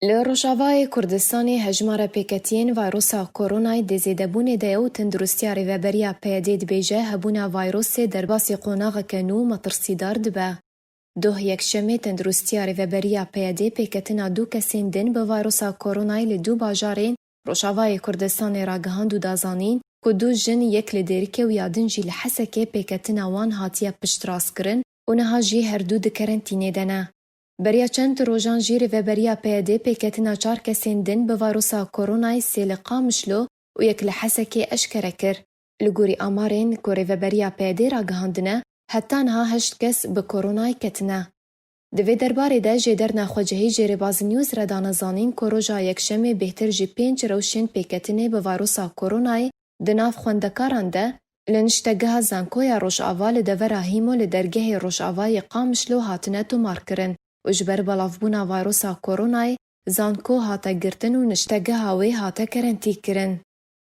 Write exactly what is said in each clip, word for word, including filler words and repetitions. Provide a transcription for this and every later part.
Li Rojavayê Kurdistanê hejmara pêketiyên vayrosa koronayê di zêdebûnê de ye û Tenduristiya Rêveberiya P Y D'ê dibêje hebûna vayrosê derbasî qonaxeke nû metirsîdar dibe. Doh yekşemê Tenduristiya Rêveberiya P Y D'ê pêketina du kesên din bi vayrosa koronayê li du bajarên Rojavayê Kurdistanê ragihand û da zanîn ku du jin, yek li Dêrikê û ya din jî li Hesekê pêketina wan hatiye piştrastkirin û niha jî her du di kerentînê de ne. Beriya çend rojan jî Rêveberiya P Y D'ê pêketina çar kesên din bi vayrosa koronayê, sê li Qamişlo û yek li Hesekê eşkere kir. Li gorî amarên ku Rêveberiya P Y D'ê ragihandine, heta niha heşt kes bi koronayê ketine. Di vê derbarê de jêderna xwecihî ji Rêbaz News re dane zanîn ku roja yekşemê bêhtir ji pênc rewşên pêketinê bi vayrosa koronayê di nav xwendekaran de li Niştegeha Zankoya Rojava li devera Hîmo li dergehê Rojava yê Qamişlo hatine tomarkirin û ji ber belavbûna vayrosa koronayê zanko hate girtin û niştegeha wê hate kerentîkirin.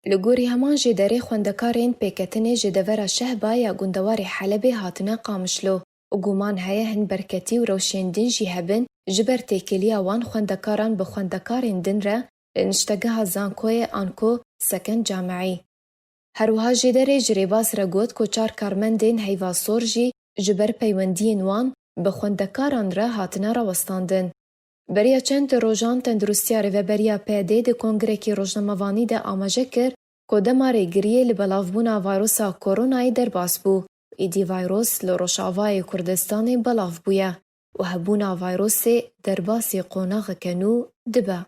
Li gorî heman jêderê, xwendekarên pêketinê ji devera Şehba ya gundewarê Helebê hatine Qamişlo û guman heye hin berketî û rewşên din jî hebin ji ber têkiliya wan xwendekaran bi xwendekarên din re li Niştegeha Zankoyê Anko Seken Cameî. Her wiha jêderê ji Rêbaz re got ku çar karmendên Heyva Sor jî ji ber peywendiyên wan bi xwendekaran re hatine rawestandin. Beriya çend rojan Tenduristiya Rêveberiya P Y D'ê di kongrekî rojnamevanî de amaje kir ku dema rêgiriyê li belavbûna vayrosa koronayê derbas bû, êdî vayros li Rojavayê Kurdistanê belav bûye û hebûna vayrosê derbasî qonaxeke nû dibe.